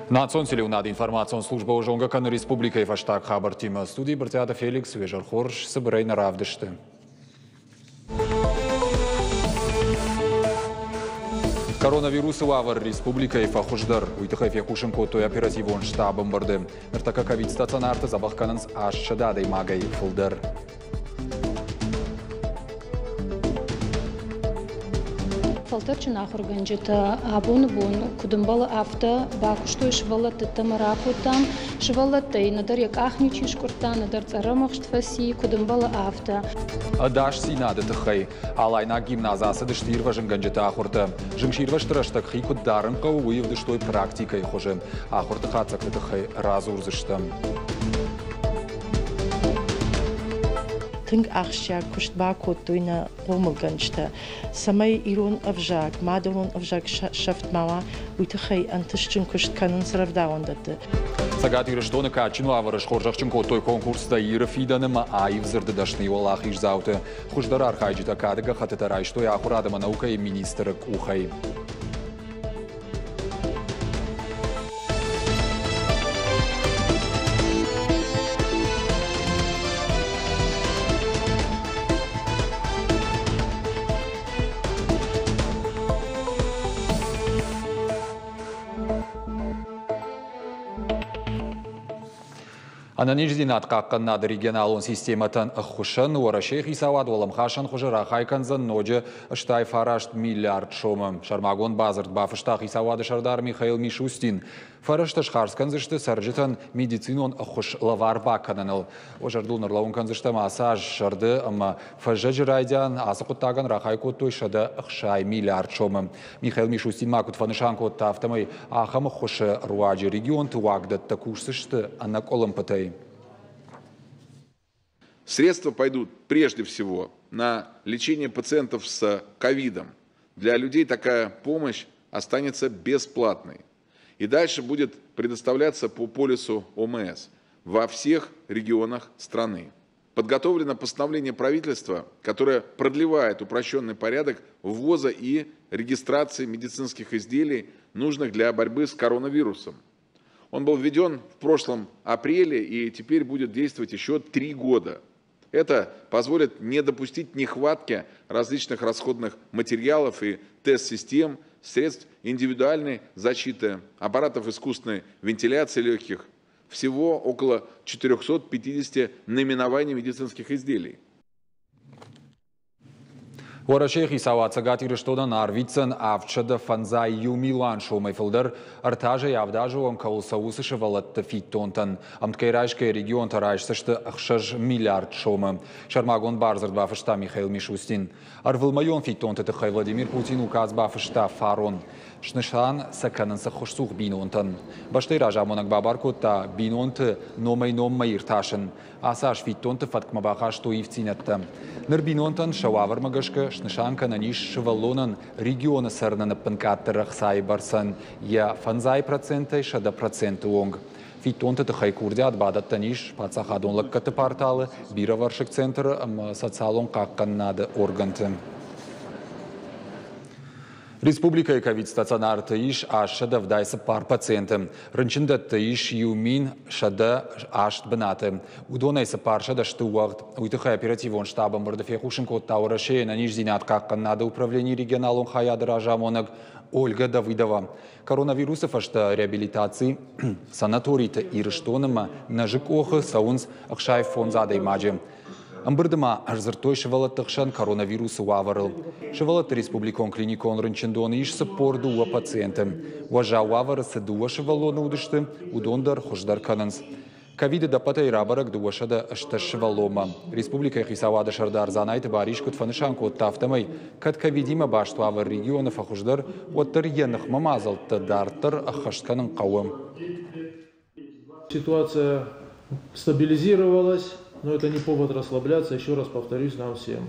Национ телеуынады информацион службӕ зонгӕ кӕны республикӕйы фӕстаг хабӕрттимӕ. Студийы Брытъиаты Феликс, уе зӕр хорз, цыбырӕй нӕ равдысты. Коронавирусы уавӕр республикӕйы фӕхуыздӕр. Уый тыххӕй фехъусын кодтой оперативон штабы ӕмбырды. Ныртӕккӕ ковид-стационарты дзӕбӕх кӕнынц 800 адӕймагӕй фылдӕр. Фӕлтӕрджын ахуыргӕнджытӕ абоны бон куыд ӕмбӕлы, афтӕ бакуыстой сывӕллӕтты ӕмӕ ракодтам. Сывӕллӕттӕй нӕдӕр йӕ къах ничи скъуырдта, нӕдӕр цъӕрӕмыхст фӕци, куыд ӕмбӕлы, афтӕ. Ӕдасдзинады тыххӕй Алайнаг гимназы ацыдысты ирвӕзынгӕнджыты ахуыртӕ. Зынгсирвӕзты рӕстӕг хи куыд дарын хъӕуы, уый ӕвдыстой практикӕйы хуызы. Ахуырты хатдзӕгты тыххӕй радзурдзыстӕм. Тынг ахсджиаг куыст бакодтой нӕ хъомылгӕнджытӕ, цӕмӕй ирон ӕвзаг, мадӕлон ӕвзаг сӕфт ма уа, уый тыххӕй ӕнтыстджын куыст кӕнынц рӕвдауӕндӕтты. Цӕгат Ирыстоны кадджын уавӕры схорзӕхджын кодтой конкурстӕ Иры фидӕны ӕмӕ аив дзырды дӕсныйы уӕлахиздзауты. Хуыздӕр архайджытӕ кады гӕххӕттытӕ райстой ахуырад ӕмӕ наукӕйы министры къухӕй. Ӕнӕниздзинад хъахъхъӕнынады регионалон системӕтӕн ӕххуысӕн Уӕрӕсейы хицауад уӕлӕмхасӕн хуызы рахай кӕндзӕн ноджы 89 миллиард сомы. Сӕрмагонд бадзырд бафыста хицауады сӕрдар Михаил Мишустин. Фӕрӕзтӕ схардз кӕндзысты цӕрджытӕн медицинон ӕххуыс лӕвар бакӕныныл. Уӕ зӕрдыл ныллӕууын кӕндзыстӕм ацы аз сӕрды ӕмӕ фӕззӕджы райдиан ацы хъуыддагӕн рахай кодтой 160 миллиард сомы. Михаил Мишустин ма куыд фӕнысан кодта, афтӕмӕй ахӕм ӕххуысы руаджы регионты уагдӕттӕ кусдзысты ӕнӕкъуылымпытӕй. Средства пойдут прежде всего на лечение пациентов с ковидом. Для людей такая помощь останется бесплатной. И дальше будет предоставляться по полису ОМС во всех регионах страны. Подготовлено постановление правительства, которое продлевает упрощенный порядок ввоза и регистрации медицинских изделий, нужных для борьбы с коронавирусом. Он был введен в прошлом апреле и теперь будет действовать еще 3 года. Это позволит не допустить нехватки различных расходных материалов и тест-систем, средств индивидуальной защиты, аппаратов искусственной вентиляции легких. Всего около 450 наименований медицинских изделий. Уӕрӕсейы хицауад Цӕгат Ирыстонӕн арвитдзӕн 751 милуан сомӕй фылдӕр ӕртӕ азӕй авд азы онг кӕуыл цӕуы, уыцы сывӕллӕтты фиддонтӕн. Ӕмткӕй райсгӕйӕ регионтӕ райсдзысты 6 миллиард сомы. Сӕрмагонд бардзырд бафыста Михаил Мишустин. Ӕрвылмӕйон фиддонты тыххӕй Владимир Путин указ бафыста фарон. Снысан сӕ кӕнынц ӕххуысцух бинонтӕн. Бӕстӕйы разамонӕг бабар кодта бинонты номӕй-номмӕ иртасын. Ацы аз фиддонты фӕткмӕ бахастой ивддзинӕдтӕ. Ныр бинонтӕн сӕ уавӕрмӕ гӕсгӕ снысан кӕнӕн ис сывӕллонӕн регионы цӕрынӕн ӕппынкъаддӕр ӕхцайы бӕрцӕн йӕ 5%-ӕй 100% онг. Фиддонты тыххӕй курдиат бадӕттӕн ис паддзахадон лӕггӕдты порталы, бирӕвӕрсыг центры ӕмӕ социалон хъахъхъӕнынады органты. Республикӕйы ковид-стационарты ис 874 пациенты. Рынчындӕтты ис 1108 бынаты. Уыдонӕй 400 сты уӕгъд. Уый тыххӕй оперативон штаб ӕмбырды фехъусын кодта Уӕрӕсейы ӕнӕниздзинад хъахъхъӕнынады управленийы регионалон хайады разамонӕг Ольга Давыдова. Коронавирусы фӕстӕ реабилитаци санаториты Ирыстоны ӕмӕ Нӕзы къохы цӕуынц 65 адӕймаджы. Ӕмбырды ма ӕрдзырдтой сывӕллӕтты хсӕн коронавирусы уавӕрыл. Сывӕллӕтты республикон клиникон рынчындоны ис 42 пациенты. Уӕззау уавӕры цы дыууӕ сывӕллоны уыдысты, уыдон дӕр хуыздӕр кӕнынц. Ковиды дӕппӕтӕй рабӕрӕг 208 сывӕллонмӕ. Республикӕйы хицауады сӕрдар Дзанайты Барис куыд фӕнысан кодта, афтӕмӕй кӕд ковидимӕ баст уавӕр регионы фӕхуыздӕр, уӕддӕр йӕ ныхмӕ мадзӕлттӕ дарддӕр ӕххӕст кӕнын хъӕуы. Ситуация стабилизировалась, но это не повод расслабляться, еще раз повторюсь нам всем.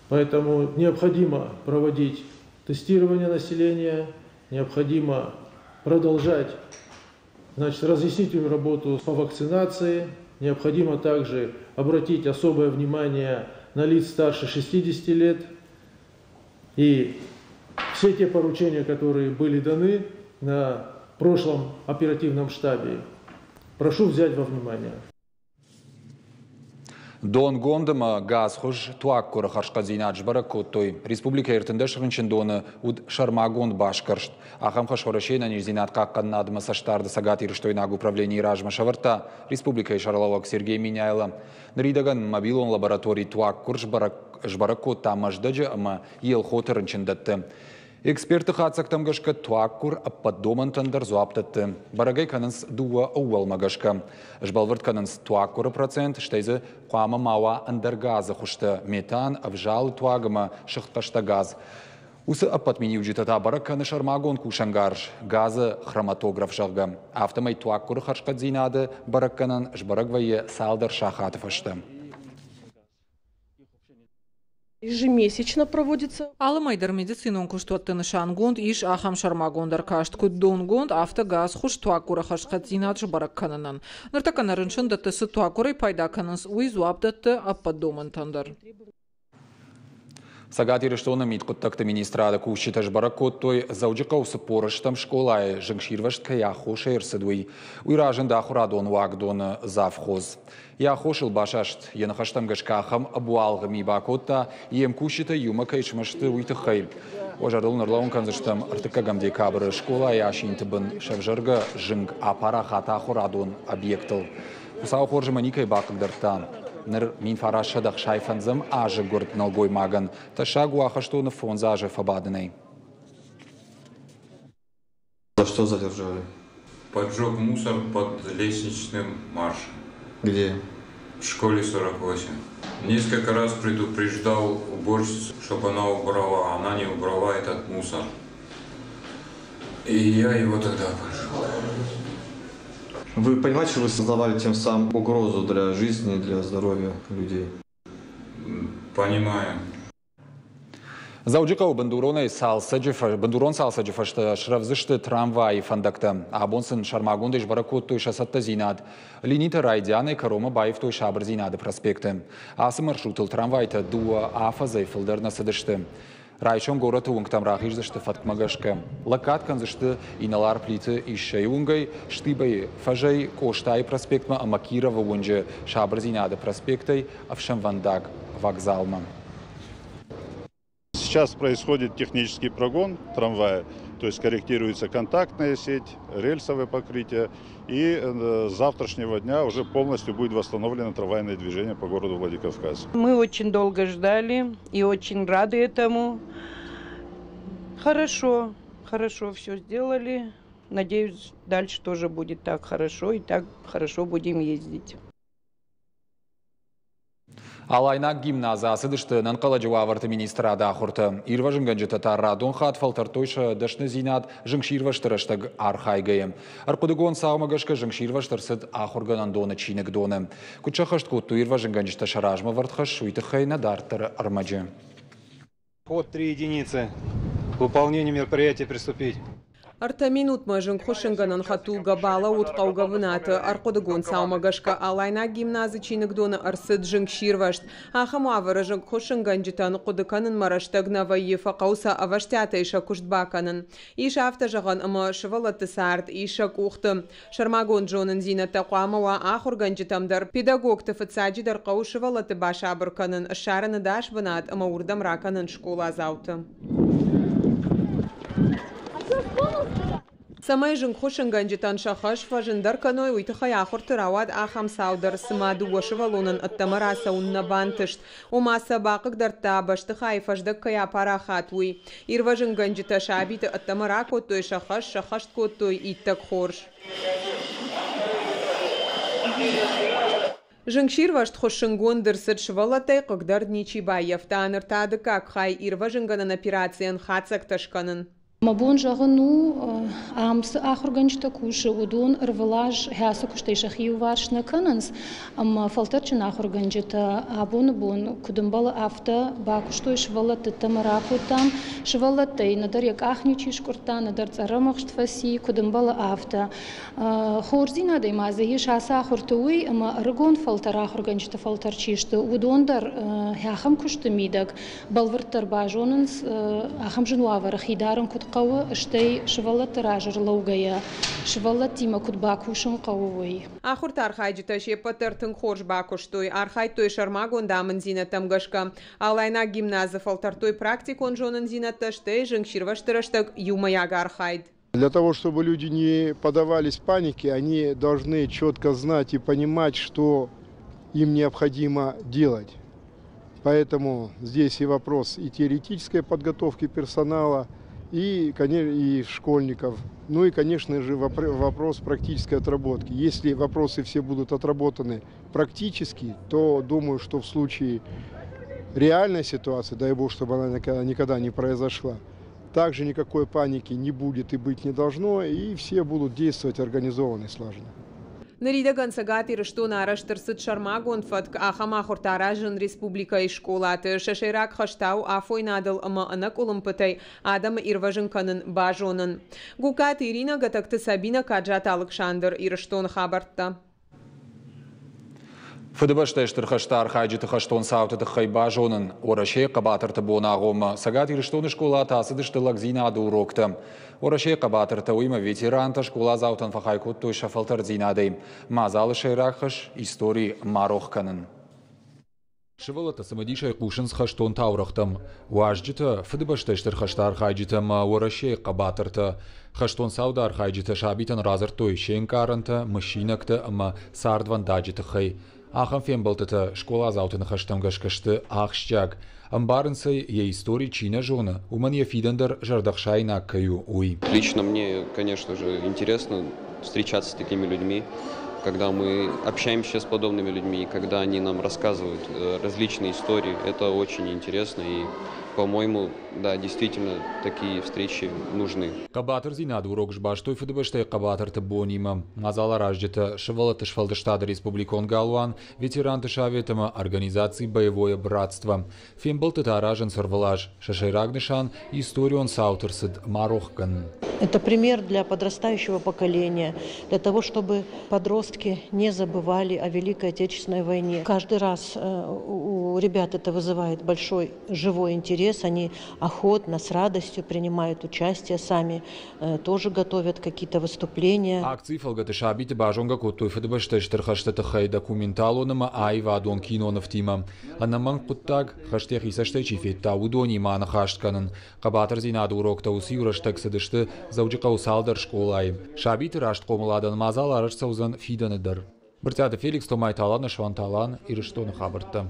Поэтому необходимо проводить тестирование населения, необходимо продолжать, значит, разъяснительную работу по вакцинации, необходимо также обратить особое внимание на лиц старше 60 лет. И все те поручения, которые были даны на прошлом оперативном штабе, прошу взять во внимание. Донгонд ӕмӕ газхуыз туаггуыры хӕрзхъӕддзинад сбӕрӕг кодтой. Республикӕйы 13 рынчындоны уыд сӕрмагонд басгӕрст. Ахӕм хӕс Уӕрӕсейы ӕнӕниздзинад хъахъхъӕнынадмӕ цӕстдарды цӕгатирыстойнаг управленийы размӕ сӕвӕрдта республикӕйы сӕргълӕууӕг Сергей Меняйло. Ныридӕгӕн мобилон лаборатори туаггуыр сбӕрӕг кодта Мӕздӕджы ӕмӕ Елхоты рынчындӕтты. Экспертты хатдзӕгтӕм гӕсгӕ туаггуыр ӕппӕт домӕнтӕн дӕр дзуапп дӕтты. Бӕрӕгӕй кӕнынц дыууӕ ӕууӕлмӕ гӕсгӕ. Сбӕлвырд кӕнынц туаггуыры процент, стӕй дзы хъуамӕ ма уа ӕндӕр газы хуызтӕ метан, ӕвзалы туаг ӕмӕ сыгъдхъӕстӕ газ. Уыцы ӕппӕт миниуджытӕ та бӕрӕг кӕны сӕрмагонд кусӕнгарз газы хроматограф, зӕгъгӕ. Афтӕмӕй туаггуыры хӕрзхъӕддзинады бӕрӕггӕнӕн сбӕрӕг вӕййы цалдӕр сахаты фӕстӕ. Ежемесячно проводится. Алы мӕй дӕр медицинон куыстуӕтты нысангонд ис ахӕм сӕрмагонд ӕркаст, куыд донгонд, афтӕ газхуыз туаггуыры хӕрзхъӕддзинад сбӕрӕг кӕнынӕн. Ныртӕккӕ нӕ рынчындӕтты цы туаггуырӕй пайда кӕнынц, уый дзуапп дӕтты ӕппӕт домӕнтӕн дӕр. Цӕгат Ирыстоны мидхъуыддӕгты министрады кусджытӕ сбӕрӕг кодтой, Дзӕуджыхъӕуы 40-ӕм скъолайы зынгсирвӕзт кӕй аххосӕй ӕрцыд, уый. Уый разынд ахуырадон уагдоны завхоз. Йӕ аххосыл басаст, йӕ ныхӕстӕм гӕсгӕ ахӕм ӕбуалгъы ми бакодта, йе мкусджытӕ иумӕ кӕй смӕсты, уый тыххӕй. Уӕ зӕрдыл ныр кӕндзыстӕм, 3 декабры скъолайы асинты бын сӕвзӕргӕ зынг апарахат ахуырадон объектыл. Хуыцау хорз ӕмӕ никӕй бахъыгдардта. Ныр 1965 азы гуырд нӕлгоймагӕн тӕссаг у ахӕстоны 5 азы фӕбадынӕй. За что задержали? Поджег мусор под лестничным маршем. Где? В школе 48. Несколько раз предупреждал уборщицу, чтобы она убрала. Она не убрала этот мусор. И я его тогда поджег. Вы понимаете, что вы создавали тем самым угрозу для жизни, для здоровья людей? Понимаю. Дзӕуджыхъӕуы бындурон цалцӕджы фӕстӕ срӕвдз сты трамвайы фӕндӕгтӕ. Абон сын сӕрмагондӕй сбӕрӕг кодтой сӕ цӕттӕдзинад. Линитӕ райдианӕй кӕронмӕ баивтой Сабырдзинады проспекты. Ацы маршрутыл трамвайтӕ 2 афӕдзӕй фылдӕр нӕ цыдысты. Райсом горӕты уынгтӕм рахиздзысты фӕткмӕ гӕсгӕ. Лӕггад кӕндзысты инӕлар Плиты Иссӕйы уынгӕй, Штыбайы фӕзӕй Къостайы проспектмӕ ӕмӕ Кировы уынджы Сабырдзинады проспектӕй ӕфсӕнвӕндаг вокзалмӕ. Сейчас происходит технический прогон трамвая, то есть корректируется контактная сеть, рельсовое покрытие, и с завтрашнего дня уже полностью будет восстановлено трамвайное движение по городу Владикавказ. Мы очень долго ждали и очень рады этому. Хорошо, хорошо все сделали. Надеюсь, дальше тоже будет так хорошо, и так хорошо будем ездить. Алайнаг гимназы ацыдысты ӕнӕнхъӕлӕджы уавӕрты министрады ахуыртӕ. Ирвӕзынгӕнджытӕ та радон хатт фӕлтӕрдтой сӕ дӕсныдзинад зынгсирвӕзты рӕстӕг архайгӕйӕ. Ӕрхъуыдыгонд цаумӕ гӕсгӕ зынгсирвӕзт ӕрцыд ахуыргӕнӕндоны чиныгдоны. Куыд сӕххӕст кодтой ирвӕзынгӕнджытӕ сӕ размӕ вӕрд хӕс, уый тыххӕй нӕ дарддӕры ӕрмӕджы. Ход 3 единицы. К выполнению мероприятия приступить. 3 минутмӕ зынгхуыссынгӕнӕн хӕдтулгӕ балӕууыд хъӕугӕ бынаты. Ӕрхъуыдыгонд цаумӕ гӕсгӕ Алайнаг гимназы чиныгдоны ӕрцыд зынгсирвӕзт. Ахӕм уавӕры зынгхуыссынгӕнджытӕн хъуыды кӕнынмӕ рӕстӕг нӕ вӕййы, фӕхъӕуы сӕ ӕвӕстиатӕй сӕ куыст бакӕнын. Ис афтӕ зӕгъӕн, ӕмӕ сывӕллӕтты цард ис сӕ къухты. Сӕрмагонд зонындзинӕдтӕ хъуамӕ уа ахуыргӕнджытӕм дӕр. Педагогты фыццаджыдӕр хъӕуы сывӕллӕтты басабыр кӕнын, ссарын ӕдас бынат ӕмӕ уырдӕм ракӕнын скъоладзауты. Цӕмӕй зынгхуыссынгӕнджытӕн сӕ хӕс фӕзындӕр кӕной, уый тыххӕй ахуырты рауад ахӕм цау дӕр, цыма 2 сывӕллонӕн ӕддӕмӕ рацӕуын нӕ бантыст. Ома сӕ бахъыгдардта бӕстыхайы фӕздӕг кӕй апарахат, уый. Ирвӕзынгӕнджытӕ сабиты ӕддӕмӕ ракодтой, сӕ хӕс сӕххӕст кодтой иттӕг хорз. Зынгсирвӕзт хуыссынгонд ӕрцыд, сывӕллӕттӕй хъыгдард ничи баййӕфта. Ныр та дыккаг хай ирвӕзынгӕнӕн операцийӕн хатдзӕгтӕ скӕнын. Мӕ бон зӕгъын у, ам цы ахуыргӕнджытӕ кусы, уыдон ӕрвылаз хӕцы куыстӕй сӕхи иуварс нӕ кӕнынц, ӕмӕ фӕлтӕрдджын ахуыргӕнджытӕ абоны бон куыд ӕмбӕлы, афтӕ бакуыстой сывӕллӕтты ӕддӕмӕ ракодтам. Сывӕллӕттӕй нӕдӕр йӕ къах ничи скъуырдта, нӕдӕр цъӕрӕмыхст фӕци, куыд ӕмбӕлы, афтӕ. Хорздзинадӕй ма дзы ис ацы ахуырты уый, ӕмӕ ӕрыгон фӕлтӕр ахуыргӕнджыты фӕлтӕр чи сты, уыдон дӕр ахӕм куысты мидӕг бӕлвырддӕр базонынц, ахӕм зын уавӕры хи дарын куыд хъӕуы, стӕй сывӕллӕтты раз ӕрлӕугӕйӕ, сывӕллӕттимӕ куыд бакусын хъӕуы, уый. Ахуырты архайджытӕ се ппӕт дӕр тынг хорз бакуыстой, архайдтой сӕрмагонд амынддзинӕдтӕм гӕсгӕ. Алайнаг гимназы фӕлтӕрдтой практикон зонындзинӕдтӕ, стӕй зынгсирвӕзты рӕстӕг иумӕйаг архайд. Для того, чтобы люди не поддавались панике, они должны четко знать и понимать, что им необходимо делать. Поэтому здесь и вопрос и теоретической подготовки персонала, и школьников, ну и, конечно же, вопрос практической отработки. Если вопросы все будут отработаны практически, то думаю, что в случае реальной ситуации, дай бог, чтобы она никогда не произошла, также никакой паники не будет и быть не должно, и все будут действовать организованно и слаженно. Ныридӕгӕн Цӕгат Ирыстоны арӕзт ӕрцыд сӕрмагонд фӕтк ахӕм ахуыртӕ аразын республикӕйы скъолаты. Сӕ сӕйраг хӕс та у афойнадыл ӕмӕ ӕнӕкъуылымпытӕй адӕмы ирвӕзын кӕнын базонын. Гугкаты Иринӕ, Гӕтӕгты Сабинӕ, Каджаты Алыксандр, Ирыстоны хабӕрттӕ. Фыдыбӕстӕйы Стыр хӕсты архайджыты хӕстон цауты тыххӕй базонын Уӕрӕсейы хъӕбатырты боны агъоммӕ Цӕгат Ирыстоны скъолаты ацыдысты лӕгдзинады уроктӕ. Уӕрӕсейы хъӕбатыртӕ, уыимӕ ветерантӕ скъоладзаутӕн фӕхай кодтой сӕ фӕлтӕрддзинадӕй. Мадзалы сӕйраг хӕс – истори ма рох кӕнын. Сывӕллӕттӕ цымыдисӕй хъусынц хӕстон таурӕгътӕм. Уазджытӕ, Фыдыбӕстӕйы Стыр хӕсты архайджытӕ ӕмӕ Уӕрӕсейы хъӕбатыртӕ. Хӕстон цауды архайджытӕ сабитӕн радзырдтой се нкъарӕнтӕ, мысинӕгтӕ ӕмӕ цардвӕндаджы тыххӕй. Ахӕм фембӕлдтытӕ скъоладзауты ныхӕстӕм гӕсгӕ сты ахсджиаг. Ӕмбарынц ӕй, йӕ истори чи нӕ зоны, уымӕн йӕ фидӕн дӕр зӕрдӕхсаинаг кӕй у, уый. Лично мне, конечно же, интересно встречаться с такими людьми, когда мы общаемся с подобными людьми, когда они нам рассказывают различные истории. Это очень интересно и, по-моему, да, действительно, такие встречи нужны. Хъӕбатырдзинады урок сбастой Фыдыбӕстӕйы хъӕбатырты бонимӕ. Мадзаларазджытӕ Сывӕллӕтты сфӕлдыстады республикон галуан, ветеранты совет ӕмӕ организаци «Боевое братство». Фембӕлдтытӕ аразынц ӕрвылаз. Сӕ сӕйраг нысан – историон цауты рцыд ма рох кӕнын. Это пример для подрастающего поколения, для того, чтобы подростки не забывали о Великой Отечественной войне. Каждый раз у ребят это вызывает большой живой интерес, они охотно, с радостью принимают участие сами, тоже готовят какие-то выступления. Акцийы фӕлгӕты сабиты базонгӕ кодтой Фыдыбӕстӕйы Стыр хӕсты тыххӕй документалон ӕмӕ аивадон кинонывтимӕ. Ӕнӕмӕнг хъуыддаг, хӕст йӕхи цӕстӕй чи федта, уыдонимӕ аныхас кӕнын. Хъӕбатырдзинады уроктӕ уыцы иу рӕстӕг цыдысты Дзӕуджыхъӕуы цалдӕр скъолайы. Сабиты раст хъомыладӕн мадзал арӕзт цӕудзӕн фидӕны дӕр. Брытъиаты Феликс, Томайты Алан, Суанты Алан, Ирыстоны хабӕрттӕ.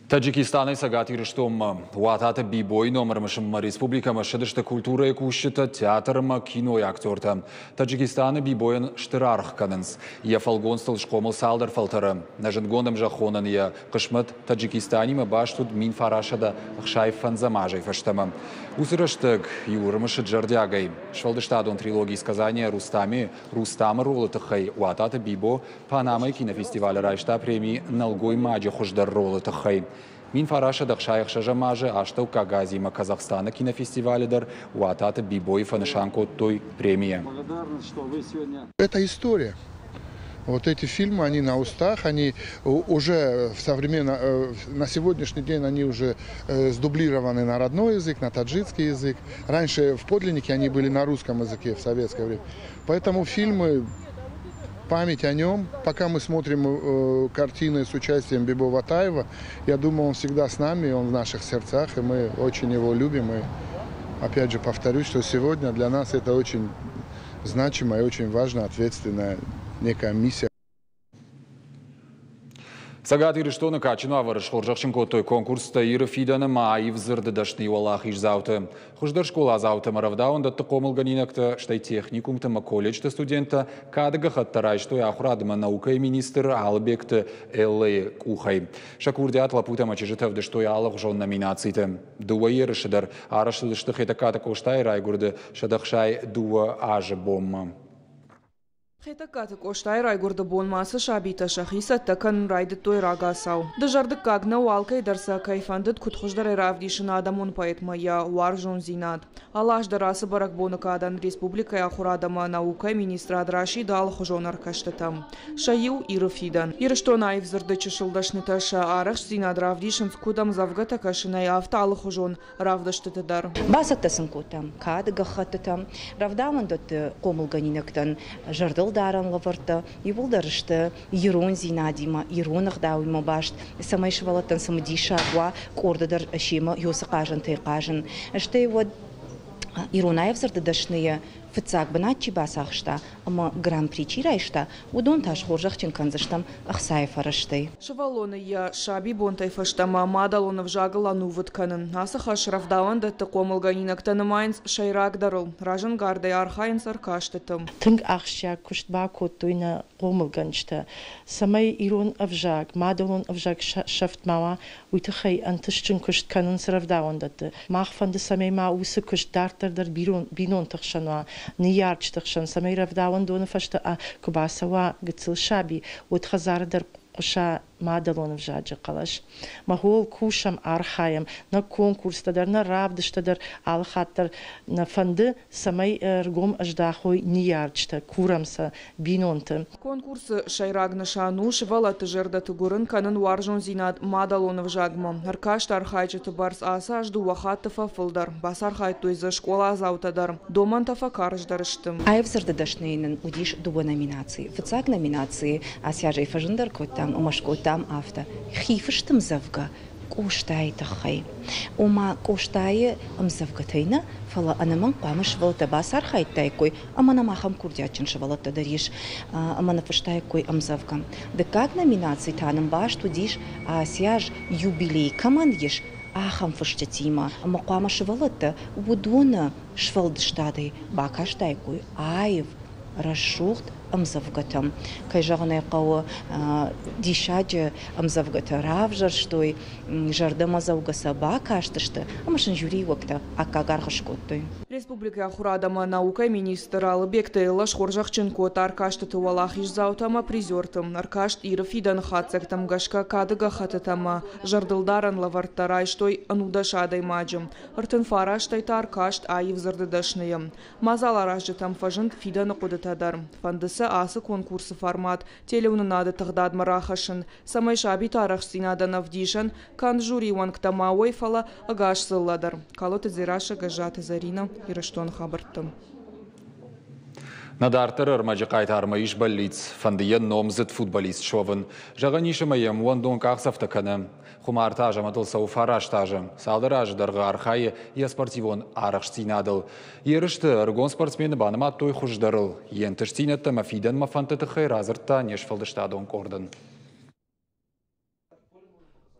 Таджикистанӕй Цӕгат Ирыстонмӕ Уататы Бибойы номыр мысынмӕ республикӕмӕ ссыдысты культурӕйы кусджытӕ, театр ӕмӕ кинойы актертӕ. Таджикистаны Бибойӕн стыр аргъ кӕнынц. Йӕ фӕлгонцтыл схъомыл цалдӕр фӕлтӕры. Нӕ зындгонд ӕмзӕххонӕн йӕ хъысмӕт Таджикистанимӕ баст уыд 1965 азӕй фӕстӕмӕ. Уыцы рӕстӕг иу ӕрымысыд зӕрдиагӕй. Сфӕлдыстадон трилоги «Сказание Рустаме» Рустамы ролы тыххӕй Уататы Бибо Панамӕйы кинофестивалы райста преми «Нӕлгоймаджы хуыздӕр ролы тыххӕй». 1966 азы Астӕуккаг Азимӕ Казахстаны кинофестивалы дӕр Уататы Бибойы фӕнысан кодтой премийӕ. Это история. Вот эти фильмы, они на устах, они уже в современно, на сегодняшний день они уже сдублированы на родной язык, на таджикский язык. Раньше в подлиннике они были на русском языке в советское время. Поэтому фильмы, память о нем, пока мы смотрим картины с участием Бибо Ватаева, я думаю, он всегда с нами, он в наших сердцах, и мы очень его любим. И опять же повторюсь, что сегодня для нас это очень значимая и очень важная, ответственная некая миссия. Цӕгат Ирыстоны кадджын уавӕры схорзӕхджын кодтой конкурстӕ Иры фидӕн ӕмӕ аив дзырды дӕсны уӕлахиздзауты. Хуыздӕр скъоладзаутӕ ӕмӕ рӕвдауӕндӕтты хъомылгӕнинӕгтӕ, стӕй техникумты ӕмӕ колледжты студенттӕ кады гӕххӕттӕ райстой ахуырад ӕмӕ наукӕйы министр Алыбегты Эллӕйы къухӕй. Сӕ курдиат лӕппутӕ ӕмӕ чызджытӕ ӕвдыстой алыгъуызон номинациты. Дыууӕ ерысы дӕр арӕзт уыдысты Хетӕгкаты Къостайы райгуырды 162 азы бонмӕ. Хетӕгкаты Къостайы райгуырды бонмӕ ацы сабитӕ сӕхи цӕттӕ кӕнын райдыдтой рагацау. Дызӕрдыггаг нӕу, алкӕй дӕр сӕ кӕй фӕндыд куыд хуыздӕрӕй равдисын адӕмон поэтмӕ йӕ уарзондзинад. Алы аз дӕр ацы бӕрӕгбоны кадӕн республикӕйы ахуырад ӕмӕ наукӕйы министрад расиды алыхуызон ӕркӕстытӕм. Сӕ иу Иры фидӕн. Ирыстоны аив дзырды чысыл дӕснытӕ сӕ арӕхстдзинад равдисынц куыд ӕмдзӕвгӕтӕ кӕсынӕй, афтӕ алыхуызон равдыстыты дӕр. Бацӕттӕ сын кодтам кады гӕххӕттытӕ, рӕвдауӕндӕтты хъомылгӕнинӕгтӕн зӕрдылдарӕн лӕвӕрттӕ, иууылдӕр сты ирондзинадимӕ, ирон ӕгъдауимӕ баст, цӕмӕй сывӕллӕттӕн цымыдисаг уа къорды дӕр семӕ уыцы хъазӕнтӕй хъазын. Стӕй уӕд ирон аив дзырды дӕсныйы фыццаг бынат чи бацахста ӕмӕ гран-при чи райста, уыдон та схорзӕхджын кӕндзыстӕм ӕхцайы фӕрӕзтӕй. Сывӕллоны йӕ сабибонтӕй фӕстӕмӕ мадӕлон ӕвзагыл ӕнувыд кӕнын. Ацы хӕс рӕвдауӕндӕтты хъомылгӕнинӕгтӕ нымайынц сӕйрагдӕрыл, разӕнгардӕй архайынц ӕркастыты. Тынг ахсджиаг куыст бакодтой нӕ хъомылгӕнджытӕ, цӕмӕй ирон ӕвзаг, мадӕлон ӕвзаг сӕфт ма уа, уый тыххӕй ӕнтыстджын куыст кӕнынц рӕвдауӕндӕтты. Мах фӕнды, цӕмӕй ма уыцы куыст дарддӕр дӕр бинонты хсӕн уа, ныййарджыты хсӕн, цӕмӕй рӕвдауӕндоны фӕстӕ куы бацӕуа гыццыл саби, уӕд хӕдзары дӕр хъуса мадӕлон ӕвзаджы хъӕлӕс. Мах ууыл кусӕм, архайӕм, нӕ конкурстӕ дӕр, нӕ равдысттӕ дӕр алы хатт дӕр нӕ фӕнды, цӕмӕй ӕргом ӕздахой ныййарджытӕ, курӕм сӕ бинонты. Конкурсы сӕйраг нысан у сывӕллӕтты зӕрдӕты гуырын кӕнын уарзондзинад мадӕлон ӕвзагмӕ. Ӕркаст архайджыты бӕрц ацы аз дыууӕ хатты фӕфылдӕр. Бацархайдтой дзы скъоладзаутӕ дӕр. Домӕнтӕ фӕкарздӕр сты. Аив дзырды дӕсныйы нын уыдис дыууӕ номинацийы. Фыццаг номинацийы ацы азӕй фӕзындӕр кодтам ӕмӕ скодтам афтӕ: хи фысты ӕмдзӕвгӕ Къостайы тыххӕй. Ома Къостайы ӕмдзӕвгӕтӕй нӕ, фӕлӕ ӕнӕмӕнг хъуамӕ сывӕллӕттӕ бацархайдтаиккой ӕмӕ нӕм ахӕм курдиатджын сывӕллӕттӕ дӕр ис ӕмӕ ныффыстаиккой ӕмдзӕвгӕ. Дыккаг номинаци та нын баст уыдис, ацы аз юбилей кӕмӕн ис, ахӕм фысджытимӕ. Ӕмӕ хъуамӕ сывӕллӕттӕ уыдоны сфӕлдыстадӕй бакастаиккой аив, рӕсугъд ӕмдзӕвгӕтӕм. Кӕй зӕгъын ӕй хъӕуы, диссаджы ӕмдзӕвгӕтӕ равзӕрстой, зӕрдӕмӕдзӕугӕ сӕ бакастысты ӕмӕ сын жюрийы уӕнгтӕ аккаг аргъ скодтой. Республикӕйы ахуырад ӕмӕ наукӕйы министр Алыбегты Элла схорзӕхджын кодта ӕркастыты уӕлахиздзаутӕ ӕмӕ призерты. Ӕркаст Иры фидӕны хатдзӕгтӕм гӕсгӕ кады гӕххӕттытӕ ӕмӕ зӕрдылдарӕн лӕвӕрттӕ райстой ӕнудӕс адӕймаджы. 39-ӕй та ӕркаст аив дзырды дӕсныйы. Мадзаларазджытӕм фӕзынд фидӕны хъуыдытӕ дӕр. Фӕнды сӕ ацы конкурсы формат телеуынынады тыгъдадмӕ рахӕссын, цӕмӕй сабиты арӕхстдзинадӕн ӕвдисӕн канд жюрийы уӕнгтӕ ма уой, фӕлӕ ӕгас дзыллӕ дӕр. Калоты Дзерассӕ, Гӕззаты Зӕринӕ, Ирыстоны хабӕртты. Нӕ дарддӕры ӕрмӕджы хъайтармӕ ис бӕллиц, фӕнды йӕ номдзыд футболист суӕвын. Зӕгъӕн ис ӕмӕ йӕм уӕндон къахдзӕфтӕ кӕны. Хуымарты Азӕмӕтыл цӕуы фараст азы. Цалдӕр азы дӕргъы архайы йӕ спортивон арӕхстдзинадыл. Ерысты ӕрыгон спортсмены банымадтой хуыздӕрыл. Йе нтыстдзинӕдтӕ ӕмӕ фидӕнмӕ фӕндты тыххӕй радзырдта не сфӕлдыстадон къордӕн.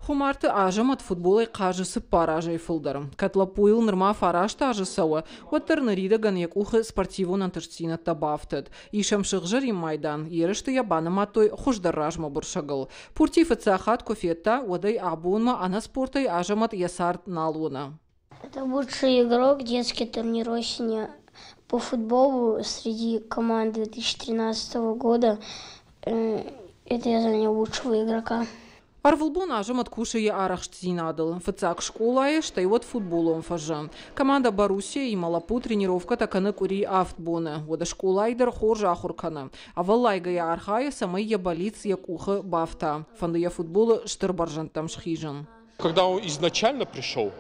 Хуымарты Азӕмӕт футболӕй хъазы цыппар азӕй фылдӕр. Кӕд лӕппуйыл нырма фараст азы цӕуы, уӕддӕр ныридӕгӕн йӕ къухы спортивон ӕнтыстдзинӕдтӕ бафтыд. Ис ӕм сыгъзӕрин майдан, ерысты йӕ банымадтой хуыздӕр размӕбырсӕгыл. Пурти фыццаг хатт куы федта, уӕд ӕй абонмӕ ӕнӕ спортӕй Азӕмӕт йӕ цард нал уыны. Это лучший игрок детский турнир осени по футболу среди команд 2013 года. Это я занял лучшего игрока. Ӕрвылбон Азӕмӕт кусы йӕ арӕхстдзинадыл. Фыццаг скъолайы, стӕй уӕд футболон фӕзы. Командӕ Боруссия-имӕ лӕппу тренировкӕтӕ кӕны къуыри авд боны. Уӕдӕ скъолайы дӕр хорз ахуыр кӕны. Ӕвӕллайгӕйӕ архайы, цӕмӕй йӕ бӕллиц йӕ къухы бафта. Фӕнды йӕ футболы стыр бӕрзӕндтӕм схизын. Когда он изначально пришел,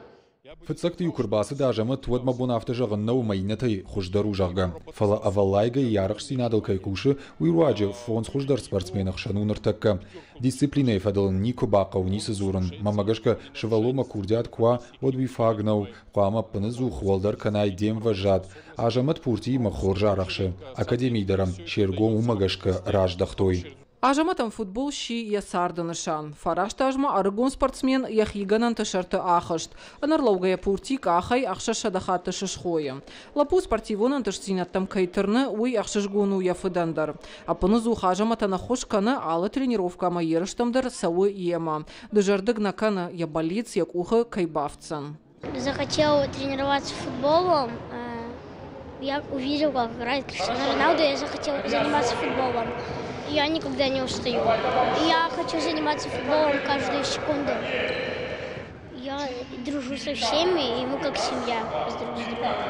Фыццӕгты-иу куы рбацыд Азӕмӕт, уӕд мӕ бон афтӕ зӕгъын нӕу, ӕмӕ иннӕтӕй хуыздӕр у, зӕгъгӕ. Фӕлӕ ӕвӕллайгӕ йӕ арӕхстдзинадыл кӕй кусы, уый руаджы фондз хуыздӕр спортсмены хсӕн у ныртӕккӕ. Дисциплинӕйы фӕдыл ын никуы бахъӕуы ницы дзурын. Мӕнмӕ гӕсгӕ, сывӕллонмӕ курдиат куы уа, уӕд уый фаг нӕу, хъуамӕ ӕппыныдзух уӕлдӕр кӕнай де мвӕзад. Азӕмӕт пуртиимӕ хорз арӕхсы. Академийы дӕр ӕм се ргом уымӕ гӕсгӕ раздӕхтой. Азӕмӕтӕн футбол сси йӕ царды нысан. Фараст азмӕ ӕрыгон спортсмен йӕхи гӕнӕнты сӕрты ахызт. Ӕнӕрлӕугӕйӕ пурти къахӕй ӕхсӕзсӕдӕ хатты сысхойы. Лӕппу спортивон ӕнтыстдзинӕдтӕм кӕй тырны, уый ӕхсызгон у йӕ фыдӕн дӕр. Ӕппыныдзух Азӕмӕтӕн ӕххуыс кӕны, алы тренировкӕ ӕмӕ ерыстӕм дӕр цӕуы йемӕ. Дызӕрдыг нӕ кӕны, йӕ бӕллиц йӕ къухы кӕй бафтдзӕн. Захотел тренироваться футболом. Я увидел, как играет Криштиану Роналду, я захотел заниматься футболом. Я никогда не устаю. Я хочу заниматься футболом каждую секунду. Я дружу со всеми, и мы как семья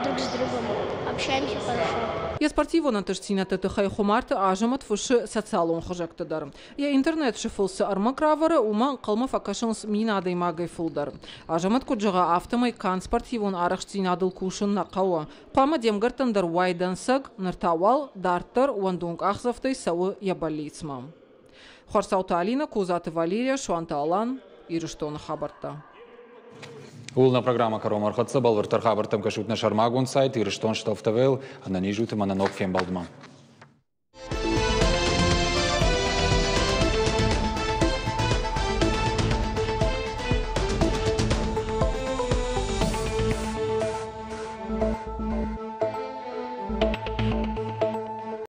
друг с другом общаемся хорошо. Йе спортивон ӕнтыстдзинӕдты тыххӕй Хуымарты Азӕмӕт фыссы социалон хызӕгты дӕр. Йӕ интернет-сыфыл цы ӕрмӕг равӕры, уымӕ ӕнхъӕлмӕ фӕкӕсынц мин адӕймагӕй фылдӕр. Азӕмӕт куыд зӕгъы, афтӕмӕй канд спортивон арӕхстдзинадыл кусын нӕ хъӕуы. Хъуамӕ де мгӕрттӕн дӕр уай дӕнцӕг, ныр та уал дарддӕр уӕндон къахдзӕфтӕй цӕуы йӕ бӕллицмӕ. Хуарцауты Алинӕ, Козаты Валерия, Суанты Алан, Ирыстоны хабӕрттӕ. Ууыл нӕ программӕ кӕронмӕ ӕрхӕццӕ. Бӕлвырддӕр хабӕрттӕм кӕсут нӕ сӕрмагонд сайт Ирыстон ТВ-ыл. Ӕнӕниз ут ӕмӕ нӕ ног фембӕлдмӕ.